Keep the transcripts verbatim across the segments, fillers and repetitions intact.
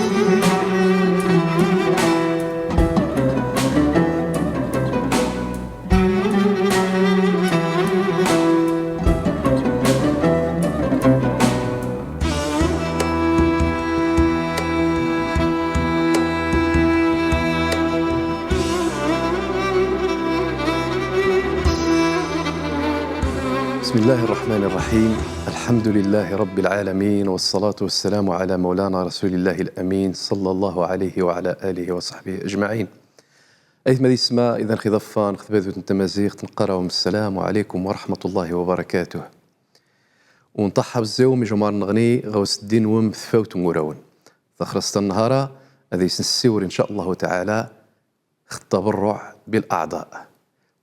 بسم الله الرحمن الرحيم. الحمد لله رب العالمين، والصلاة والسلام على مولانا رسول الله الأمين، صلى الله عليه وعلى آله وصحبه أجمعين. Aytma d yessma, idan ɣ iḍeffa n tbadut n tmaziɣt, nqqar-awen السلام عليكم ورحمة الله وبركاته. U nṭaḥḥa bezzaf mi jumar nneɣni ɣ usddi-nwen tfawt n wurawen. Taxrest n nnhara ad is nessiwel, إن شاء الله تعالى, ɣ التبرع بالأعضاء.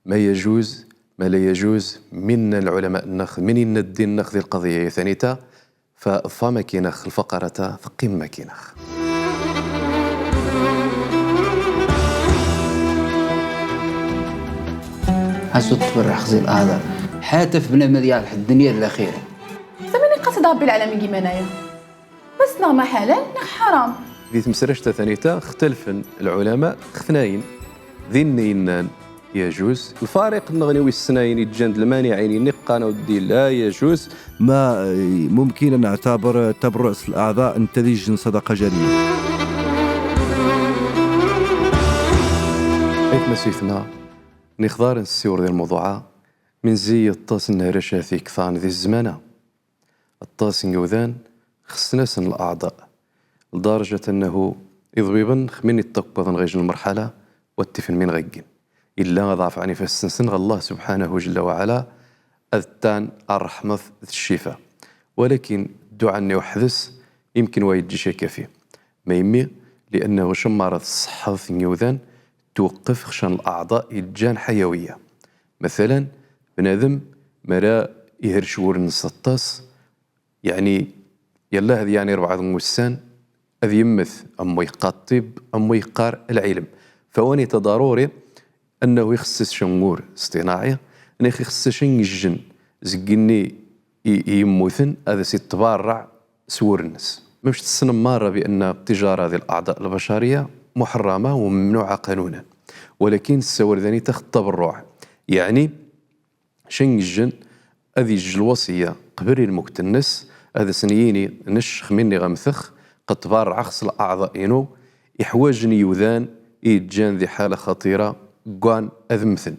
ما يجوز، ما لا يجوز، min nnan lɛulama-nneɣ, min inna ddin-nneɣ di lqaḍiya-ya tanita, fa ḍfa makinnaɣ, lfaqara-ta teqqim makinnaɣ. Asu tberrex zi lɛaḍa. Ḥataf bnadem ad yerbeḥ ddunya d laxira. Sami iqqas-d Ṛebbi lɛalamin g iman-aya. Bas neɣ ma ḥalal neɣ ḥaram. Di tmesract-a tanita, xtalfen lɛulama xtnayen. Din yennan يجوز. Lfariq nneɣni wis ssnayen iǧǧan d lmaniɛin-nni qqaren a uddi لا يجوز. ما ممكن أن نعتبر التبرع بالأعضاء نتيجة صدقة جارية؟ Aytma s aytma, nixḍar nessiwel di lmewḍuɛ-a, min zi yeṭṭes n hracat ikḍan di zzman-a. Aṭas n yiwdan xessen-asen leɛḍa, ldarjat annahu iḍbiben xmin iṭṭakkaḍen ɣ ijj n lmerḥala wa ṭṭifen min ɣ aggen. Illa ad ɛefɛen ifassen-nsen ɣer Allah subḥanahu jalla wa ɛala, ad ṭṭan ṛṛeḥmet d ccifa. Walakin dduɛa-nni weḥd-s imken wa yeǧǧic akafi. Ma yemmi, li'annahu cemmaṛat ṣṣeḥḥat n yiwdan tweqqef ɣ ca n leɛḍa yeǧǧan ḥayawiyya. Mathalan, bnadem mi ara ihrec wur-nnes aṭas, yeɛni, yalla ad yeɛni rebɛa n wussan ad yemmet, am wa yeqqar ṭṭib, am wa yeqqar lɛilm. Fa wanita ḍaruri annahu ixess-as ca n wur iṣṭinaɛi, neɣ ixess-as ca n yijjen zeg inna i, i yemmuten ad as-iṭṭbarreɛ s wur-nnes. Mamec tessnem marra bi anna ṭṭijaṛa di leɛḍa lbacariyya muḥerrama u memnuɛa qanunan. Walakin nessawal danita ɣ ṭṭabeṛṛuɛ. Yeɛni, ca n yijjen ad yejj lwaṣiyya qbel i lmewt-nnes, ad asen-yini nec xmi nniɣ-am-t-x, qa ṭṭbarreɛeɣ s leɛḍa-inu iḥwajen yiwdan i yeǧǧan di ḥala xaṭira ggwan ad mmten.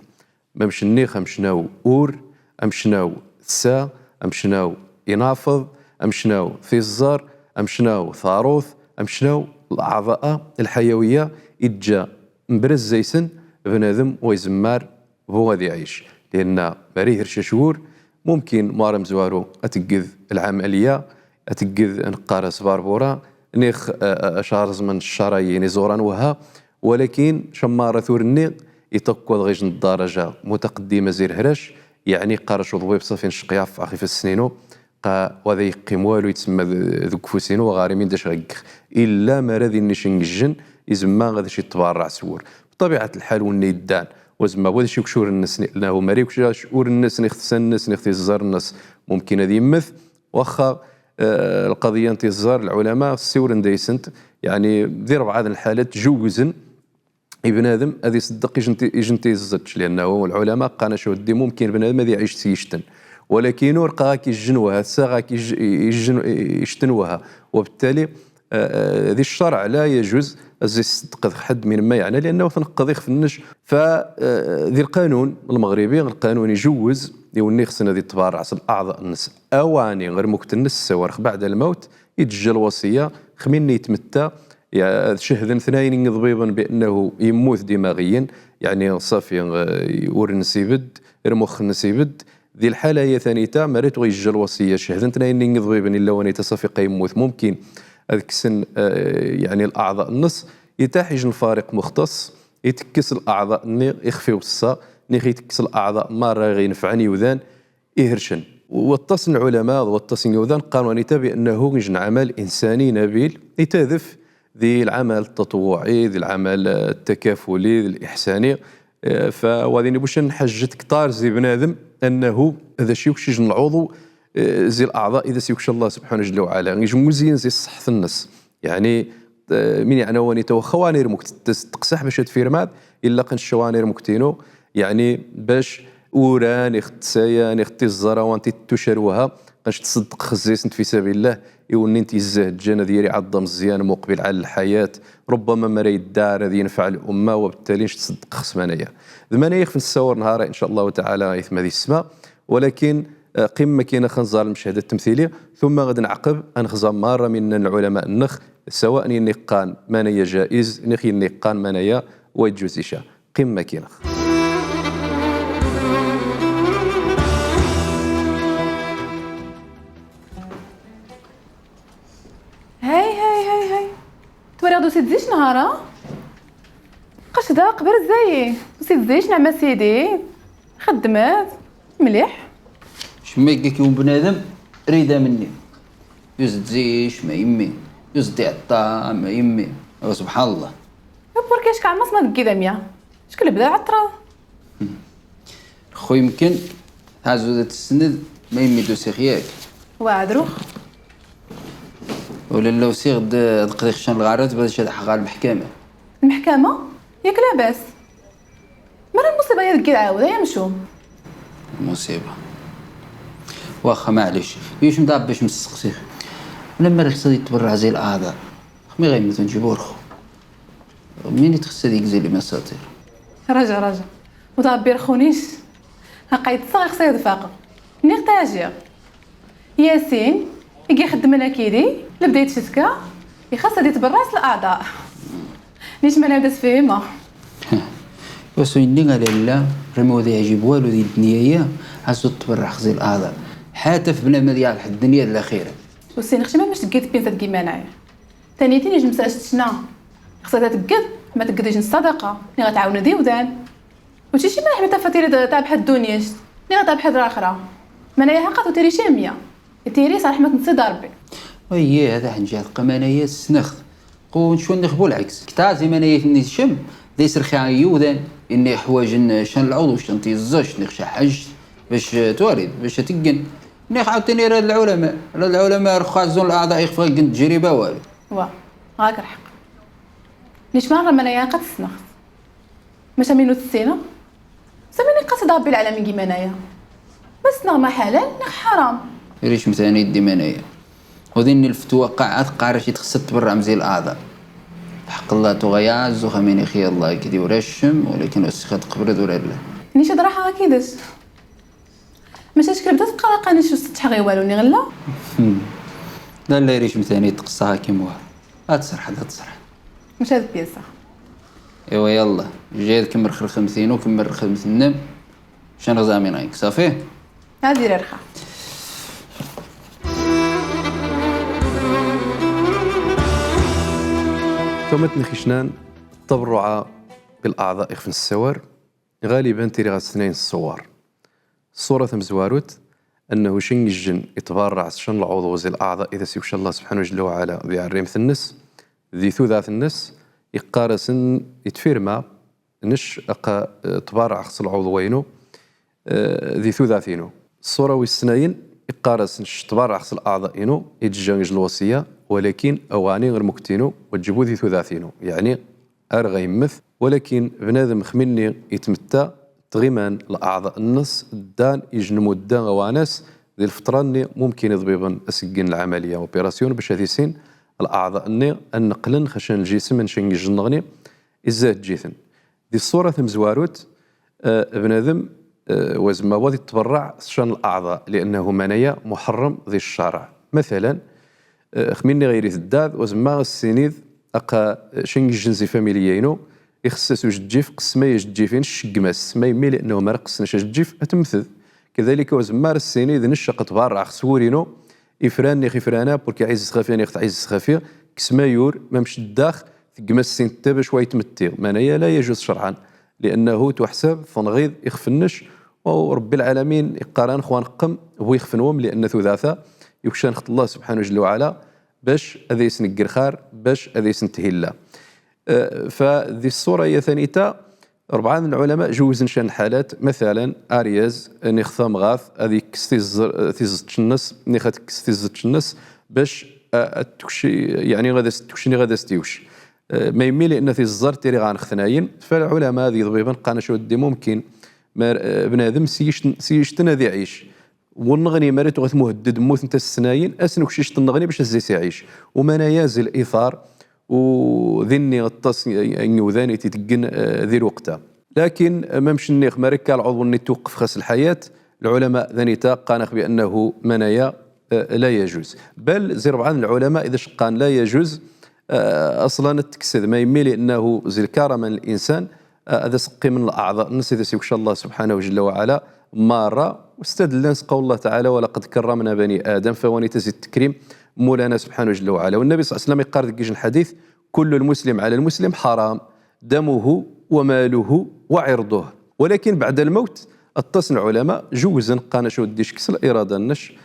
Mamec nniɣ amecnaw ur, amecnaw tsa, amecnaw inafeḍ, amecnaw tiẓẓar, amecnaw taṛut, amecnaw leɛḍa-a lḥayawiyya iǧǧa mebra zaysen bnadem wa izemmar bu ad iɛic. Lianna mi ara ihrec ca n wur, mumkin mu ara amezwaru ad tegged lɛamaliyya, ad tegged neqqar-as baṛbura, neɣ, eh, eh, ca reẓmen ccaṛayin iẓuran waha, walakin cemmaṛat ur-nni iṭṭakkaḍ ɣ ijj n ḍḍaraja mutaqeddima zi lhrac, yeɛni qqar-ac uḍbib ṣafi ncceq-iɛef ɣef ifassen-inu, qa wa da yeqqim walu yettsemma d-, deg ufus-inu, wa ɣar imin d acu ɣa ggeɣ. Illa mi ara d-inni ca n yijjen, izemma ad ac-iṭṭbarreɛ s wur. Bṭabiɛat lḥal wenni yeddan, wa zemma wa ad ac-ikc ur-nnes, neɣ wa ma ara ikc ur-nnes, neɣ tsa-nnes, neɣ tiẓẓar-nnes, mumkin ad yemmet. Waxxa, eh, lqaḍiyya n tiẓẓar, lɛulama ssiwlen dayes-nt, yeɛni di rebɛa n lḥalat jewwzen i bnadem ad iṣeddeq ijj n ti-, ijj n tiẓẓeǧ, liannahu lɛulama qqaren ac uddi mumkin bnadem ad iɛic s yijj-ten. Walakin ur qa ɣak ijj n waha, tsa ɣak ijj, ijj n, ijj-ten waha. Wa bettali, eh, eh, di ccerɛ la yajuz ad iṣeddeq ɣ ḥedd min ma yeɛna, liannahu tneqqeḍ ixef-nnes. Fa, eh, di lqanun lmeɣribi, lqanun ijewwez i wenni ixessen ad iṭṭbarreɛ s leɛḍa-nnes awani ɣer lmewt-nnes, sawar x beɛda lmewt, iǧǧa lwaṣiyya, xmi nni itmetta, ya-, ad cehden tnayen n yiḍbiben bi annahu yemmut dimaɣiyyan, yeɛni ṣafi, eh, ur-nnes ibedd, lmux-nnes ibedd. Di lḥala-ya tanita, mi ara tuɣ iǧǧa lwaṣiyya, cehden tnayen n yiḍbiben illa wanita ṣafi qa yemmut, mumkin ad kksen, eh, yeɛni leɛḍa-nnes, itaḥ ijj n lfariq muxtaṣ, itekkes leɛḍa-nni ixef iweṣṣa, neɣ itekkes leɛḍa marra ɣ inefɛen yiwdan, ihrcen. Waṭas n lɛulama, d waṭas n yiwdan qqaren wanita bi annahu ijj n lɛamal insani nabil, itadef di lɛamal taṭewwuɛi, di lɛamal, eh, takafuli, di liḥsani. Eh, fa wa din ibucen ḥajjet ktar zi bnadem annahu ad ac-ikc ijj n lɛuḍu, eh, zi leɛḍa i d as-ikc Allah subḥanahu jalla wa ɛala. Ijj n uzyin zi ṣṣeḥt-nnes. Yeɛni, eh, min iɛna wani tawxa wani rmukt tes tqsaḥ bac ad firmad, illa qan cca wani rmukt inu, yeɛni bac uran ixtsayan ixtiẓẓara wanti tucarwha, qan cca tṣeddeq xzis n fi sabilillah, i wani n tizzah ǧǧan ad yiri ɛaḍḍa mẓyan muqbil ɛal lḥayat, rubbama mara yedda ar ad yenfeɛ lumma, wa btali n cca tṣeddeq xs manaya. D manaya ixf nessawar nhara, in ca Allahu taɛala, aytma d issma, walakin, eh, qim makkin ax nẓar lmeched ttemtili, tumma ɣad nɛqeb, ad nxẓa marra minna n lɛulama nnex, sawa n yinna iqqan manaya jaiz, nix yinna iqqan manaya wa iǧǧuz ica. Qim makkin ax. Hey, hey, hey, hey. Twariḍ ur s-ittẓic neɣ ara? Qas da qbel zayi. Ur s-ittẓic neɣ ma sidi. Xeddmet. Mliḥ. Cemma yegga-k yiwen bnadem, rida menni. Ur s-ittẓic, ma yemmi. Ur s-ittẓic ṭṭam, ma yemmi. Wa subḥan Allah. Pourquoi cka ɛmas ma deg idamya? Cka lebda ɛeṭṭra. Xu yemken, tɛazud ad tessned, ma yemmi d usiɣ yak. Wa ɛedrux. Ula lla usiɣ d, d qdiɣ ccan lɣarat, bac ad ḥeɣ ɣer lmeḥkama. Lmeḥkama? Yak labas. Mara lmuṣiba ya deg idɛawed, ay amcum. Lmuṣiba. Waxxa, maɛlic. Yecem d Ṛebbi, cem sseqsiɣ. Lemmer ad yetberreɛ zi leɛḍa. Xmi ɣa yemmet nǧib urxu. Min i txess ad yegzi limasaṭir. Raja, raja. Ur tɛebbiṛ xunix. Aqqa yeṭṭseɣ ixṣa ad faqeɣ. Nniɣ-t ajiɣ. Yasin, i ixeddmen akidi, lebda yettcetki, ixas ad itberreɛ s leɛḍa. Nicmana ad as-fhimeɣ. Wasu yenni a lalla, rmi ur d-iɛjib walu di ddnya-ya, asu tberreɛ xzi leɛḍa. Ḥata f bnadem ad yerbeḥ ddnya d laxira. Ur ssineɣ acemma mac tgid pinsa deg iman-aya. Tanitin ijens-as ccna. Xas ad tegged, ma tegged ijens ṣṣadaqa, niɣ ad tɛawned iwdan. Mačči cemma ḥma tafat tiri d-, terbeḥ ddunit, niɣ ad terbeḥ laxira. Manaya ḥaqqa ur tiri cemma. Tiri s ṛṛeḥma n Sidi Ṛebbi. Ayya, hada ḥenǧa tqamanaya ssneɣ-t. Qu ncu nni xbu lɛeks. Ktazi manaya tenni tcem, d iserxi i yiwdan, inni ḥwajen ccan lɛuḍ, ccan tiẓẓac, niɣ ccan ḥaǧt, bac, eh, twarid, bac teggen. Niɣ ɛawtani rad lɛulama, rad lɛulama rxaẓun leɛḍa ixef ggen tejriba walu. Wa, ɣak lḥeqq. Nicmana manaya qad ssneɣ-t. Maca min ur tessineɣ? Sami niqas d Ṛebbi lɛalamin gi manaya. Ma ssneɣ ma ḥalal niɣ ḥaram. Iric mtani di manaya. Ur din lfetwa qaɛa tqarec i txess ad tberreɛ mzi leɛḍa. Ḥeqq Allah tuɣa ya ɛezzu xamin ixi Allah kidi ur accem, walakin ur sixat qbred ur alla. Nici d raḥa akidec. Maca ckrib da tqara qanic ur setḥeɣ i walu niɣ lla? Hmm. Lalla iric mtani tqessa hakim wa. Ad tserḥ, ad tserḥ. Maca d pyasa. Iwa yalla, jayed kemmel xerxemt inu, kemmel xerxemt nnem. Ccan ɣ zamin ɣik, safi? Ad irar xa. Tumat n xicnan, ṭṭaberruɛa bil aɛḍa ixf nessawar, ɣaliban tiri ɣas tnayn ṣṣuwar. Ṣṣura tamezwarut, annahu ccan ijjen itberreɛ s ccan lɛuḍu zi leɛḍa i d as-iwca Allah subḥanahu jalla wa ɛala di ɛerrimt-nnes, di tudert-nnes, iqqar-asen itfirma, nec aqa, eh, tberreɛ xs lɛuḍwa inu, eh, di tudert inu. Ṣṣura wis snayen, iqqar-as nec tberreɛ xs leɛḍa inu, itjja ij lwṣiyya, walakin awani ɣer lmukt inu, wa ǧǧbu di tudert inu. Yeɛni, ar ɣa yemmet, walakin bnadem xminni itmetta, tɣiman leɛḍa-nnes, ddan ij lmudda awanas, di lfeṭra-nni mumkin iḍbiben a s-ggen lɛamaliya, opération, bac ad issin leɛḍa-nni a nneqlen xaca n lǧisem n ccan ijjen-nneɣni, izzah ǧǧiten. Di ṣṣura tamezwarut, eh, bnadem, eh, wa zemma wa ad itberreɛ s ccan leɛḍa, liannahu manaya muḥerrem di ccareɛ. Matalan, eh, xminni ɣir iteddad, wa zemma a s-sinid, aqa, eh, ccan ijjen zi familya inu, ixess-as ujeǧǧif, qessem ay ajeǧǧif-in, ceggem-as, ma yemmi, liannahu mara qessen-ac ajeǧǧif, ad temmted. Kadalika, wa zemma a s-sinid, nec aqa tberreɛ xs wur inu, ifran-nni ɣ ifran-a, purki ɛizzet xafi, niɣ tɛizzet xafi, kkes ma yur, ma mec ddax, teggem-as sin ttabac wa itmetti. Manaya la yajuz cerɛan, liannahu tuḥsab tenɣiḍ ixef-nnec, u Ṛebbi lɛalamin iqqar-anex wa neqqem bu ixef-nwen, lianna tudert-a iwca-nex-tt Allah subḥanahu jalla wa ɛala, bac ad as-negger xar, bac ad as-nthilla. Eh, fa di ṣṣura-ya tanita, ṛebɛa n lɛulama jewwzen ccan lḥalat, matalan, aryaz, niɣ tamɣart, ad ikkes tiẓ-, tiẓeṭ-nnes, niɣ ad tekkes tiẓeṭ-nnes, bac a, a tekci, yeɛni ɣad as-, tekci-nni ɣad as-tiwc. Eh, ma yemmi, li'anna tiẓẓert tiri ɣa nextnayen, fa lɛulama d iḍbiben qqaren acu weddi mumkin, ma, eh, bnadem s yict-, s yict-nn ad iɛic. Wenneɣni, ma ra tuɣa tmuhedded, mmuten-t as-tnayen, a s-nekci ict-nneɣni bac ad as-iɛic. Umanaya zi liṭar, u dinni aṭas n, n yiwdan i t-iteggen, eh, di lweqt-a. Lakin, eh, mamec nniɣ, ma ra ikka lɛuḍw-nni tewqef xas lḥayat, lɛulama d anita qqaren-ax bi annahu manaya, eh, la yajuz. Bal zi rebɛa n lɛulama i d-qqaren la yajuz, eh, aṣlan ad t-teksed, ma yemmi, li'annahu zi lkarama n linsan, eh, ad as-qqimen laɛḍa-nnes i d as-iwca Allah subḥanahu jalla wa ɛala marra, u stadllan s qawli Allah taɛala: "Wa laqad karramna bani Adam", fa wanita zi ttekrim Mulana subḥanahu jalla wa ɛala. U Nnabi ṣalla Llahu ɛalayhi wa sallam iqqar deg ij n lḥadit: "Kullu lmuslim ɛala lmuslim ḥaram, damuhu wa maluhu wa ɛirḍuh." Walakin beɛda lmawt, aṭas n lɛulama jewzen, qqaren acu weddi, ckes lirada-nnek,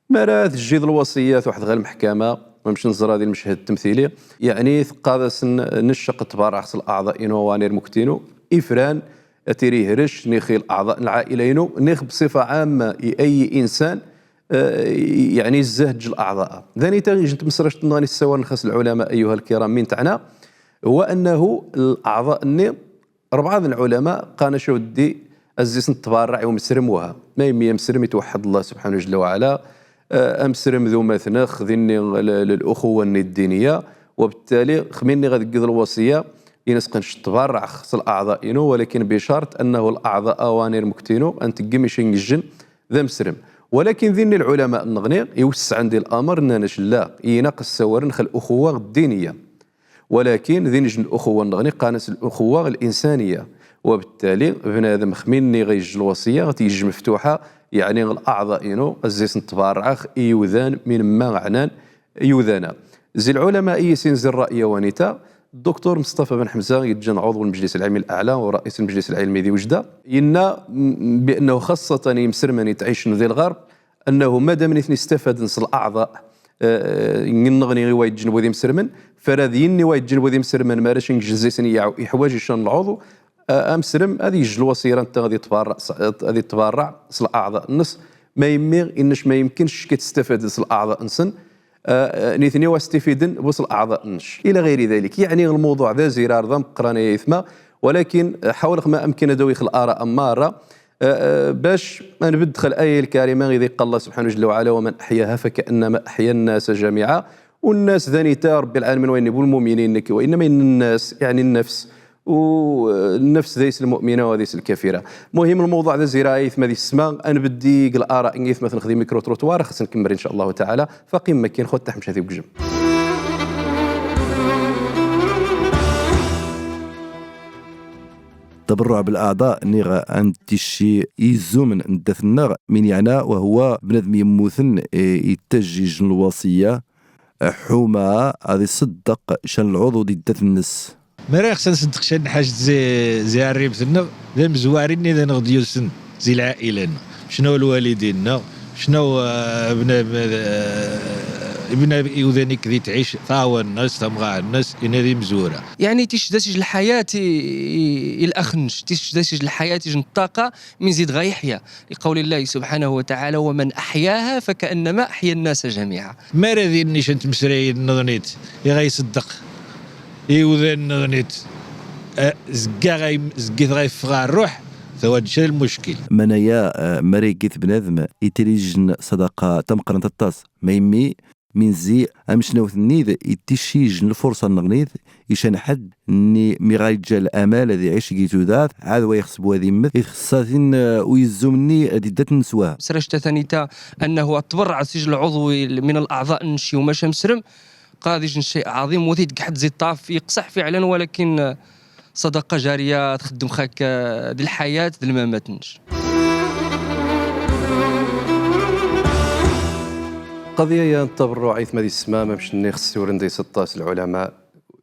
ma ra tejjiḍ lwaṣiyya, tuḥeḍ ɣer lmeḥkama, mamec neẓra di lmeched ttemtili, yeɛni teqqar-as n-, necceq tbarreɛ s laɛḍa-inu, awanir mukti-nu, ifran, ad tiri ihrec, nixi laɛḍa n lɛaila-inu, nix bṣifa ɛamma i ay insan, eh, yeɛni izzahedj laɛḍa. D anita ij n tmesract-nneɣ i ssawaren xas lɛulama, ayyuha lkiram, min teɛna, huwa annahu laɛḍa-nni Rebɛa n lɛulama qqaren acu weddi, ad as-ttbarreɛ i umesrem, waha. Ma yemmi amesrem itweḥḥed Allah subḥanahu jalla wa ɛala, eh, amesrem d umatnex, dinni l-, l-, luxuwa-nni ddiniya, wa bettali, xmi-nni ɣad igged lwaṣiyya, in-as qqen ttbarreɛ s laɛḍa-inu, walakin bi cart annahu laɛḍa awanir mukti-nu, ad nteggem ic n yijjen d amesrem. Walakin dinni lɛulama-nneɣni iwessɛen di lamr, nnan-ac la, inaq ad ssawaren x luxuwa ddiniya. Walakin din ij n luxuwa-nneɣni, qqaren-as luxuwa linsaniya. Wa bettali, bnadem xmi-nni ɣa ijj lwaṣiyya, ɣa t-ijj meftuḥa, yeɛni laɛḍa-inu, ad as-ttbarreɛeɣ i yiwdan min mma ɛnan yiwdan-a. Zi lɛulama i yisin zi rray-a wanita, Dduktur Musṭafa Ben Ḥemza, yeǧǧan ɛuḍw n lmejlis lɛilmi laɛla u rais n lmejlis lɛilmi di Wejda, yenna, m-, bi annahu xaṣṣatan i yimesrmen itɛicen di lɣerb, annahu madam nitni stafaden s laɛḍa, eh, nneɣni i wa iǧǧen bu d imesrmen, fa rad yinni wa iǧǧen bu d imesrmen, ma ra icen g jzis n yaɛu, iḥwaǧ ic n lɛuḍw, eh, amesrem ad ijj lwaṣiyya nta ad itbarra s, ad itbarra s laɛḍa-nnes, ma yemmi inna-c ma yemkin ckit stafad s laɛḍa-nsen, eh, nitni wa stifiden bu s laɛḍa-nnes. Ila ɣiri dalik. Yeɛni lmawḍuɛ d azirar, d ameqqran ay aytma, walakin, eh, ḥawleɣ ma amkin ad awiɣ lara marra, Eh, eh, bac ad nbedd x laya lkarima, id iqqal Allah subḥanahu jalla wa ɛala: "Wa man aḥyaha fa kaannama aḥya nnasa jamiɛa." U nnas d anita, Ṛebbi lɛalamin wa yenna bu lmuminin nekk, wa innama yenna nnas, yeɛni nnefs, u, eh, nnefs d ays lmumina wa d ays lkafira. Muhim, lmawḍuɛ d azirar ay aytma di ssma, ad nbedd g lara n aytma, ad nexdim micro-trottoir, xas nkemmel in ca Allahu taɛala, faqim makkin, xut taḥmec ad t-iwjm. Taberruɛ bel aɛḍa niɣ ad nticci i izzumen n ddat-nneɣ, min yeɛna wa huwa bnadem yemmuten, eh, ittajjij n lwaṣiyya, ḥuma ad iṣeddeq ca n lɛuḍw di ddat-nnes. Mi ara ixṣan ṣeddeq ca n lḥaǧt zi, zi rribt-nneɣ, d amezwari-nni d aneɣ d-yusen zi lɛaila-nneɣ. Cnaw lwalidin-nneɣ, cnaw, eh, bna-, bna-, eh, bna-, iwdan ikk di tɛic, taɛwa-nnes, tamɣa-nnes, inna d imezwura. Yeɛni ticejdasij n lḥayat i, i, i lax-nnes, ticejdasij n lḥayat ij n ṭṭaqa, min zid ɣa iḥya. Liqawli Llahi subḥanahu wa taɛala: "Wa man aḥyaha fa kaannama aḥya nnasa jamiɛa." Mi ara d-inni ca n tmesrayin nneɣnit i ɣa iṣeddeq iwdan nneɣnit, eh, zegga ɣa im-, zeggit ɣa iffeɣ ɣa rruḥ, tawa d ca lmuckil. Manaya, eh, mi ara iggit bnadem, itri ij n ṣṣadaqa tameqqrant aṭas. Ma yemmi, min zi amecnawt-nni d itticci ij n lfurṣa nneɣnit, ic n ḥedd nni mi ɣa iǧǧa lamal ad iɛic gi tudert, ɛad wa ixṣeb wa ad immet, ixṣṣa-t-in, eh, uyezzum-nni di ddat-nnes waha. Srajta tanita annahu tbarreɛ s ij lɛuḍw min laɛḍa n ciw maca amesrem, qad ij n cay ɛaḍim, wa t-id-gḥet zi ṭṭɛaf yeqṣeḥ fiɛlan, walakin, eh, ṣadaqa jariya txeddem xak, eh, di lḥayat d lmamat-nnes. Qadiya-ya n taberruɛ aytma di ssma, mamec nni ɣ ssiwren di seṭṭa s lɛulama,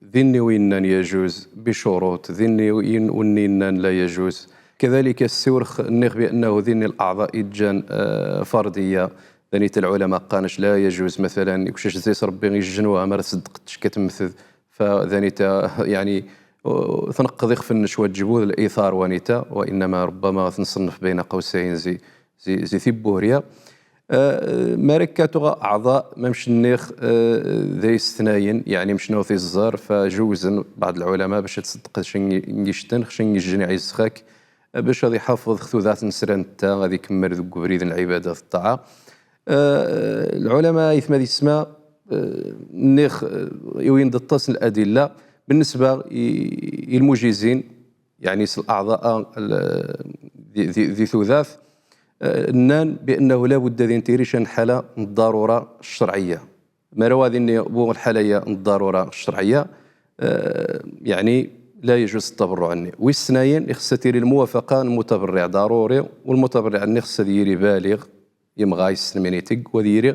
dinni wi innan yajuz bi curuṭ, dinni wi in-, winni innan la yajuz. Kadalik ssiwren x-, nniɣ bi annahu dinni laɛḍa iǧǧan, eh, fardiya, d anita lɛulama qqaren-ac la yajuz, mathalan, ikcac zis Ṛebbi ijjen waha, mi ara tṣeddeq tcekka temmeted, fa d anita, yeɛni, uh, tneqqed ixef-nnes wa tjbud liṭar wa nita, wa innama rubbama ɣa t-nṣennef bayna qawsayn zi, zi, zi tibbuhriya. Eh, mi ara kkat uɣ aɛḍa, mamec nniɣ, eh, d ay istnayen, yeɛni mec n awt iẓẓar, fa jewzen baɛḍ lɛulama bac ad tṣeddqeḍ ca n yicten, ca n yijjen iɛizz-x-ak, eh, bac ad iḥafeḍ x tudert n sra netta, ad ikemmel deg ubrid n lɛibada d ṭṭaɛa. Eh, lɛulama, aytma d yessma, eh, nniɣ, eh, iwin-d aṭas n ladilla, بالنسبة i, i lmujizin, yeɛni s laɛḍa, eh, l-, di, di, di tudert, eh, nnan بأنه لا بد ad int-iri ca n lḥala n ḍḍarura ccerɛiyya. Mi ara wa ad ini bu lḥala-ya n ḍḍarura ccerɛiyya, eh, yeɛni لا يجوز ttaberruɛ-nni. Wis snayen, ixess ad tili lmuwafaqa n lmutaberriɛ ḍaruri, u lmutaberriɛ-nni ixess ad yili baliɣ, yemɣa yessen min iteg, u ad yili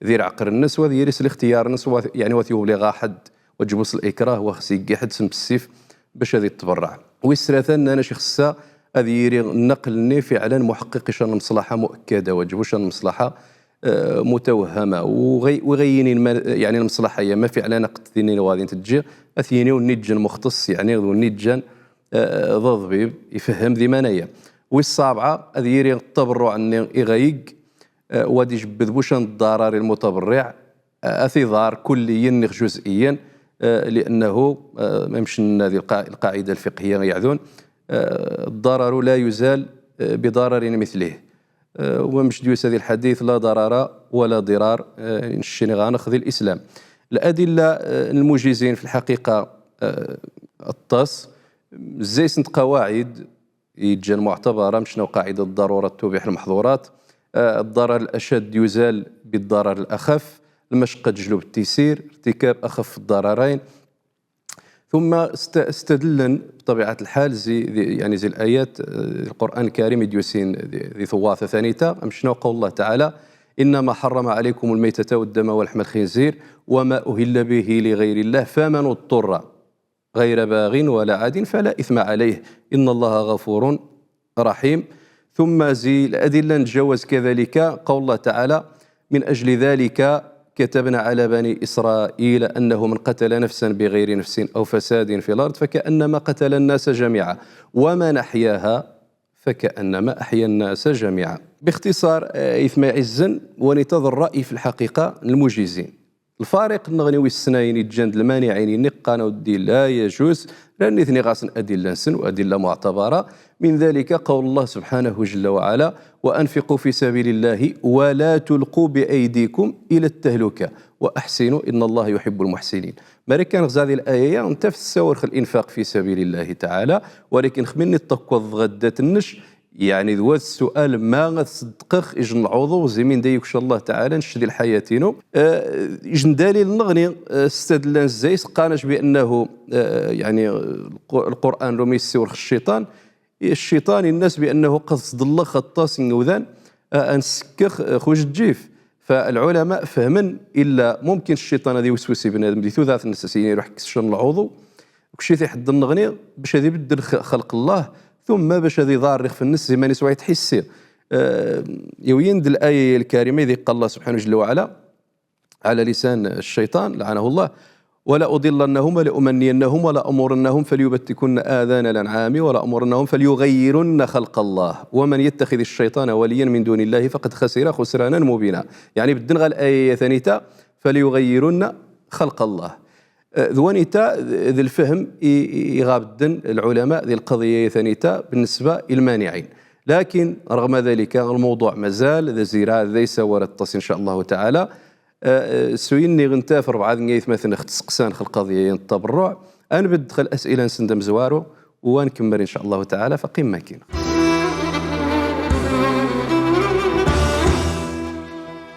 di leɛqel-nnes, u ad yili s lixtiyar-nnes, u ad, yeɛni u ad t-yubli ɣer ḥedd, u ad yeǧǧ-it s likrah, u ad as-yeggi ḥedd s lmessif bac ad ittberreɛ. Wis tlata, nnan-ac ixess ad yili nnaqel-nni fiɛlan muḥeqqeq i ca n lmeṣlaḥa mu'akkada, u ad yeǧǧ-it ca n lmeṣlaḥa, eh, mutawehhama. U ɣay-, u ɣay yinin ma, yeɛni lmeṣlaḥa-ya ma fiɛlan ad ɣ-t-tini u ɣad int-teǧǧi, ad t-yini winni yeǧǧan muxteṣ, yeɛni winni yeǧǧan eh, d aḍbib, ifehhem di mana-ya. Wis ṣṣabɛa, ad yili ttaberruɛ-nni i ɣa yegg, eh, u ad ijebbed bu ca n ḍḍarar i lmutaberriɛ, eh, ad t-iḍar kulliyen neɣ juz'iyen, eh, لأنه, eh, mamec nnan di lqa-, lqaɛida lfiqhiyya iɛdun, eh, الضرر لا يزال, eh, بضرر مثله. Eh, u mamec d-yusa di lḥadit, لا ضرر ولا ضرار, eh, nec-nni ɣa neɣ di lislam. Ladilla, eh, n lmujizin fi lḥaqiqa, eh, aṭas, zzays n tqawaɛid yeǧǧan muɛtabara, mec nnan qaɛida الضرورة تبيح المحظورات, eh, الضرر الأشد يزال بالضرر الأخف, المشقة تجلب التيسير, ارتكاب أخف الضررين, ثم است-, استدلن بطبيعة الحال زي, زي, يعني زي الآيات, آه، القرآن الكريم يديوسين ذي, ذي ثواثة ثانيتا، أمشنا قول الله تعالى: إنما حرم عليكم الميتة والدم ولحم الخنزير وما أهل به لغير الله فمن اضطر غير باغ ولا عاد فلا إثم عليه إن الله غفور رحيم. ثم زي الأدلة نتجاوز كذلك قول الله تعالى: من أجل ذلك كتبنا على بني إسرائيل أنه من قتل نفسا بغير نفس أو فساد في الأرض فكأنما قتل الناس جميعا ومن أحياها فكأنما أحيا الناس جميعا. باختصار, eh, aytma iɛizzen, wa nitad rray fi lḥaqiqa n lmujizin. Lfariq nneɣni wis snayen iǧǧan d lmaniɛin-nni qqaren a uddi la yajuz, llan nitni ɣas n adilla-nsen u adilla muɛtabara, من ذلك قول الله سبحانه جل وعلا: وأنفقوا في سبيل الله ولا تلقوا بأيديكم إلى التهلكة وأحسنوا إن الله يحب المحسنين. Mari kan ɣ zad di laya-ya, nta f tessawar x linfaq fi sabilillahi taɛala, walakin x minni ṭṭakkaḍ ɣ addat nnec, yeɛni d wa d ssual ma ad ṣeddqeɣ ijjen lɛuḍew zi min da yukc Allah taɛala nnec di lḥayat-inu. Eh, ijjen dalil nneɣni, eh, stadllan zzays, qqaren-ac bi annahu, eh, yeɛni, eh, lqu-, lqur'an lumi yessiwel x cciṭan, cciṭan inna-s bi annahu qad ṣeḍḍleɣ aṭas n iwdan, eh, ad nsekkex, eh, x ujeǧǧif. Fa lɛulama fehmen illa mumkin cciṭan ad iweswes i bnadem di tudert-nnes, as-yini ruḥ kkes ca n lɛuḍew, Kcci t-iḥeddden nneɣni bac ad ibeddel x-, xelq Allah, tumma bac ad iḍar ixef-nnes zi man iswa itḥissi. Eh, iwyin-d laya-ya lkarima, id iqqal Allah subḥanahu jalla wa ɛala, ɛala lisan cciṭan, lɛanahu Allah: ولأضلنهم ولأمنينهم ولآمرنهم فليبتكن آذان الأنعام ولآمرنهم فليغيرن خلق الله ومن يتخذ الشيطان وليا من دون الله فقد خسر خسرانا مبينا. Yeɛni bedden ɣer laya-ya tanita, فليغيرن خلق الله. Eh, d wanita, d lfehm i, i, i ɣa bedden lɛulama di lqaḍiya-ya tanita, بالنسبة i lmaniɛin. Lakin, رغم ذلك, lmewḍuɛ mazal, d aziraɛ, d aysawal aṭas, in ca Allahu taɛala. Eh, eh, s uyenni ɣ ntaf rebɛa d aytmaten ɣ tseqsan x lqaḍiya-ya n ttaberruɛ, ad nbedd x las'ila-nsen d amezwaru, u ad nkemmel, in ca Allahu taɛala, fa qqim makin.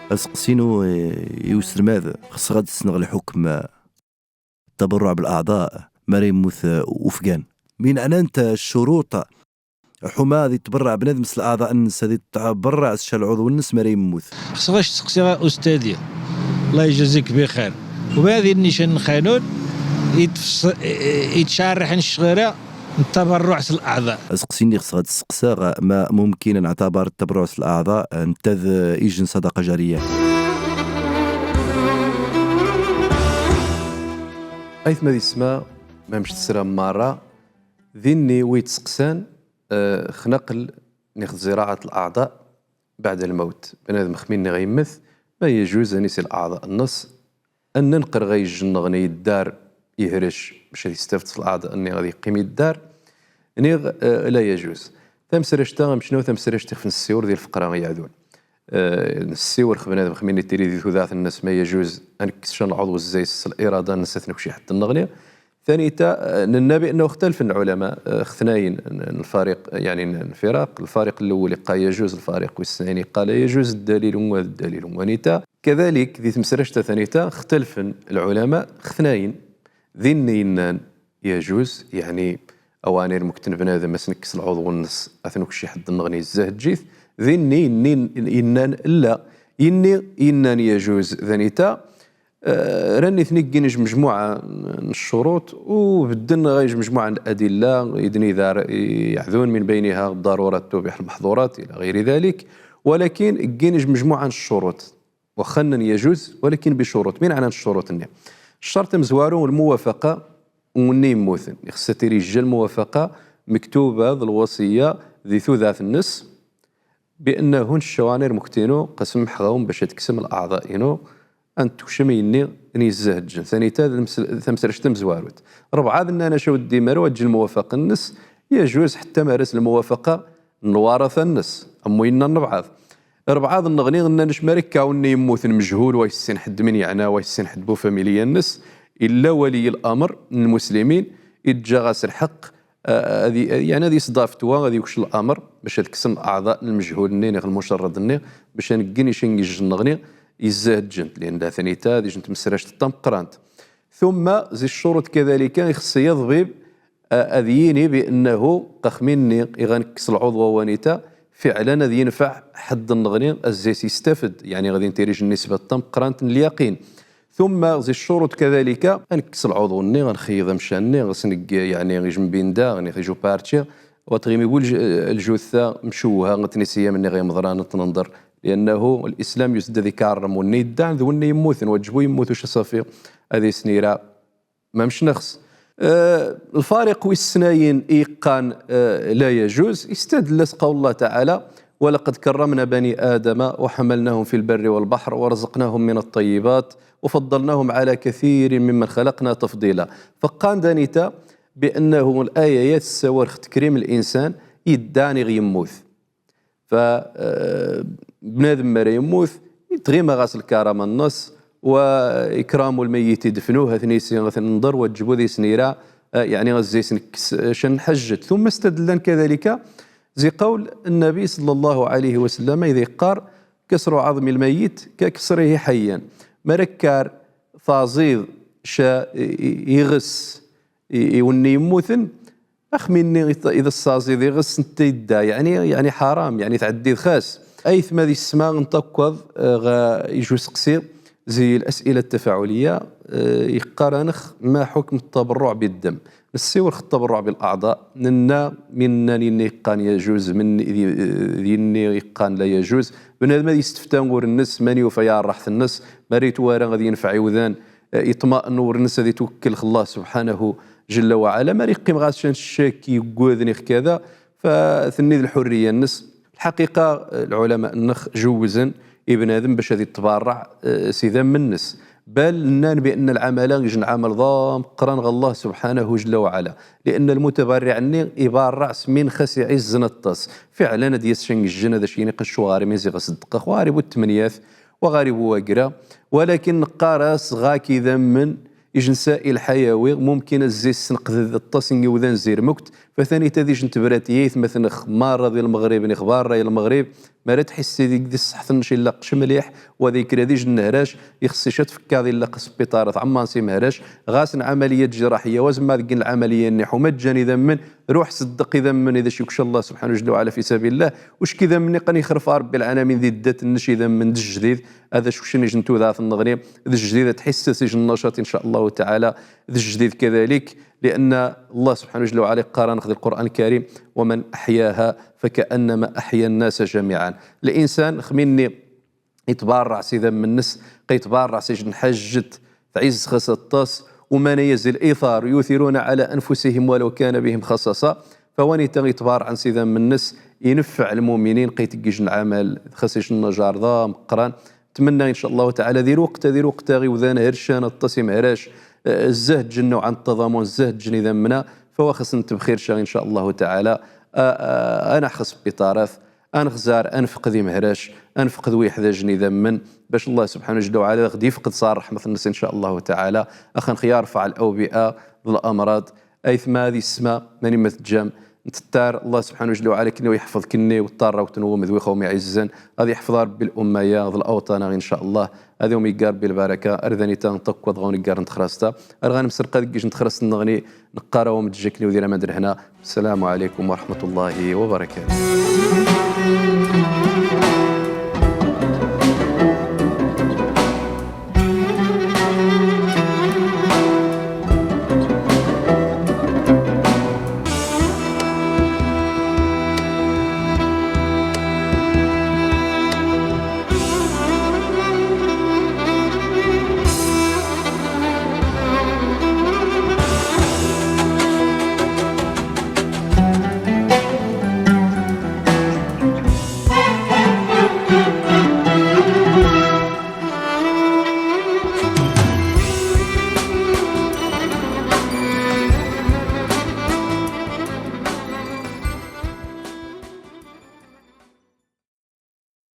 Aseqsi-nu, eh, i uselmad, xseɣ ad ssneɣ lḥukm, eh, التبرع بالأعضاء mi ara yemmut, eh, ufgan. Min ɛnant ccuruṭ ḥuma ad itberreɛ bnadem s leɛḍa-nnes, ad itberreɛ s ca lɛuḍew-nnes mi ara yemmut. Xseɣ ad k-steqsiɣ a ustadi, Allah yjazik bixir. Wa d nnican n lqanun itfs-, itcarrḥen ccɣira n ttaberruɛ s leɛḍa. Aseqsi-nni xseɣ ad t-steqsiɣ, ma mumkin ad neɛtaber ttaberruɛ s leɛḍa, eh, nta d, eh, ijen ṣṣadaqa jariya. Aytma d yessma, mamec tesram merra, d inni wi yettseqsan, eh, x naqel n ixziraɛat leɛḍa, بعد الموت. Bnadem xmi-nni ɣa immet, ma yajuz ad nisi leɛḍa-nnes, ad nenqer ɣa ijj-nneɣni iddar, ihrec, bac ad istafed s leɛḍa-nni ɣa iqqim iddar, niɣ, eh, la yajuz. Tamesrajt-a, amecnaw, tamesrajt ixef nessiwel di lfeqra iɛdun. Eh, nessiwel x bnadem xmi-nni tili di tudert-nnes ma yajuz ad nekkes ca n lɛuḍw zzay s lirada-nnes ad t-nekci ḥedd-nneɣni. Tanita, eh, nenna bi annahu xtalfen lɛulama, eh, x tnayen n, n lfariq, yani n, n lfiraq. Lfariq lawwel iqqar yajuz, lfariq wis tnayen iqqar la yajuz, ddalil wa d ddalil wa nita. Kadalik, di tmesrajt tanita, xtalfen lɛulama x tnayen. Dinni innan yajuz, yani awanir mukten bnadem as nekkes lɛuḍw-nnes ad t-nekci ḥedd-nneɣni izzahedj-it. Dinni, inni, innan la. Inni innan yajuz, danita, eh, ran nitni ggin ijmejmuɛa n ccuruṭ, u bedden ɣa ijmejmuɛa n ladilla, idni dar iɛdun, min bayniha ḍḍarurat tubih lmaḥḍurat ila ɣiri dalik, walakin ggin ijmejmuɛa n ccuruṭ. Waxxa nnan yajuz, walakin bi ccuruṭ. Min ɛnan ccuruṭ-nni? Ccerṭ amezwaru, lmuwafaqa n wenni yemmuten. Ixess ad tili ijja lmuwafaqa mektuba d lwasiya di tudert-nnes, bi annahu n ccawanir muktin-inu qa semmḥeɣ-awen bac ad teksem leɛḍa-inu, ad n-tekcem inni n izzahedjen. Tanita d lmes-, tamesrajt tamezwarut. Rebɛa d nnan aca ur d-imar u aǧǧ lmuwafaqa-nnes, yajuz ḥetta ma ras lmuwafaqa n lwaraṭa-nnes, am winna n rebɛa. Rebɛa d nneɣni nnan aca ma ra ikka wenni yemmuten mejhul, wa yessin ḥedd min yeɛna, wa yessin ḥedd bu familiya-nnes, illa waliy lamr n lmuslimin, iǧǧa ɣas lḥeqq, eh, ad i-, yani ad yesḍa fetwa, ad yukc lamr, bac ad kksen leɛḍa n lmejhul-nni, niɣ lmucerrad-nni, bac ad neggen ica n yijj-nneɣni izzahedjen, lian da tanita, d ijj n tmesrajt tameqqrant. Tumma, zi ccuruṭ kadalika, ixess i ṭṭbib, eh, ad yini bi annahu, qa xmi-nni, i ɣa nekkes lɛuḍwa wa nita, fiɛlan ad yenfeɛ ḥedd-nneɣni, ad zzay-s yestafed, yani ɣa din tili ijj n nisba tameqqrant n lyaqin. Tumma zi ccuruṭ kadalika, ad nekkes lɛuḍw-nni, ad nxeyyed amcan-nni, ɣas negg, yani, ijmbi n da, niɣ iju parti, wa tɣimi bu lj-, ljuta mcewha, ad tnisi am nniɣ i imeḍran ad t-nenḍer. Liannahu lislam yused ad ikarrem wenni yeddan d wenni yemmuten, wa ǧǧ bu yemmut uca ṣafi, ad isnira ma mec nexs. Eh, lfariq wis tnayen i yeqqan, eh, la yajuz, istadl-as qawlu Llah taɛala: ولقد كرمنا بني آدم وحملناهم في البر والبحر ورزقناهم من الطيبات وفضلناهم على كثير ممن خلقنا تفضيلا. Fa qqan danita bi annahu laya-ya tessawal x tekrim n linsan yeddan iɣ yemmut. Fa, eh, bnadem mi ara yemmut, tɣima ɣas lkarama-nnes, wa ikramu lmayyit idfnuh, ad t-nisi, ad t-nenḍer, wa ǧǧ bu ad isnira, eh, yani ad zzay-s nekkes, eh, ca n lḥajet. Tumma stadllan kadalika zi qawl nnabi ṣalla Llahu ɛalayhi wa sallam, ida iqqar: كسر عظم الميت ككسره حيا. Mi ara kkar taẓiḍ ca i, i, iɣes i, i wenni yemmuten, ax mi nni id, id as-taẓiḍ iɣes netta yedda, yani, yani ḥaram, yani tɛeddiḍ xas. Aytma di ssma nṭakkeḍ, eh, ɣa iju useqsi zi الأسئلة التفاعلية, eh, iqqar-anex: ما حكم التبرع بالدم؟ Nessiwel x التبرع بالأعضاء, nenna, mi nnan inni iqqan yajuz, min, d, d inni iqqan la yajuz. Bnadem ad yestefta ur-nnes, mani yufa ya rraḥt-nnes, ma ara itwara ad yenfeɛ i udan, eh, iṭma'en ur-nnes ad itwekkel x Allah subḥanahu jalla wa ɛala, ma ara iqqim ɣas ca n ccak, yeggud, niɣ kada, fa tenni d lḥurriya-nnes. Lḥaqiqa, eh, lɛulama-nnex jewwzen i bnadem bac ad itbarreɛ, eh, s idammen-nnes. Bal nnan bi anna lɛamala ijj n ɛamal d ameqqran ɣer Allah subḥanahu jalla wa ɛala. Lianna lmutabarriɛ-nni ibarreɛ s min xas iɛizzen aṭas. Fiɛlan ad d-yas ca n yijjen ad ac-yini qen cwaɣar i min ziɣ aṣeddeq, xwaɣar i bu tmenyat, wa ɣar i bu wagra, walakin neqqar-as ɣak idammen, ijj n sa'il ḥayawi, mumkin ad zzay-s sneqded aṭas n yiwdan zi lmukt, fa tanita d ijj n tebrat i aytmaten-nnex marra di Lmeɣrib, niɣ barra i Lmeɣrib, mi ara tḥissi di, di ṣṣeḥt-nnes illaq ccemliḥ, wa d ikrad ijj n nehrac, ixṣṣi ca tfekkaḍ illaq asbiṭar ad tɛemmaṛ s imehrac, ɣas n ɛamaliya ǧiraḥiya, wa zemma deg n lɛamaliya-nni ḥuma ǧǧan idammen, Ruḥ ṣeddeq idammen i d ac-yukc Allah subḥanahu jalla wa ɛala fi sabil Allah. Ucki idammen-nni qan ixref Ṛebbi lɛalamin di ddat-nnes idammen d jdid, ad ac-ukcen ijj n tudert-nneɣni d jdid, ad tḥisses ijj n nnacaṭ in ca Allahu taɛala d jdid kadalik, lianna Allah subḥanahu jalla wa ɛala iqqar-anex di Lqur'an Lkarim: ومن أحياها فكأنما أحيا الناس جميعا. Linsan, xmi nni, itbarreɛ s idammen-nnes, qa itbarreɛ s ijj n ḥajet tɛizz xas aṭas, umana-ya zi liṭar, يؤثرون على أنفسهم ولو كان بهم خصاصة. Fa wanita itbarɛen s idammen-nnes, ineffeɛ lmuminin, qi tgij n lɛamal, xas icn n ajarḍa meqqran. Tmenna, in ca Llah taɛala, di lweqt, di lweqt-a iwdan hercen, aṭas imehrac, eh, zzahd ǧen nnuɛ n ṭṭaḍamun, zzahd ǧen idammen-a, fa wa xas ntebxir ca, in ca Llah taɛala, a, a, a naḥxes biṭarat, a nexzar, a nefqed imehrac, a nefqed wi iḥdajen idammen, bac Llah subḥanahu jalla wa ɛala ad aɣ-d-ifqed s rreḥmat-nnes, in ca Llah taɛala, ax-nx yarfaɛ lawbi'a d lamraḍ, aytma d issma, mani ma tejjam, nttar Llah subḥanahu jalla wa ɛala akken ad aw-iḥfeḍ kenni u ṭṭarrawt-nwen d wixawm iɛizzen, ad iḥfeḍ Rebbi lumma-ya d lawṭan-a, in ca Llah, ad awm-iggar Rebbi lbaraka, ar d anita nṭakk ad ɣ-awen-iggar n texrast-a, ar ɣanem s lqad n yij n texrast-nneɣni, neqqar-awem ǧǧ akken iwdir aman d lehna. Ssalamu ɛalaykum wa raḥmatu Llahi wa barakatuh.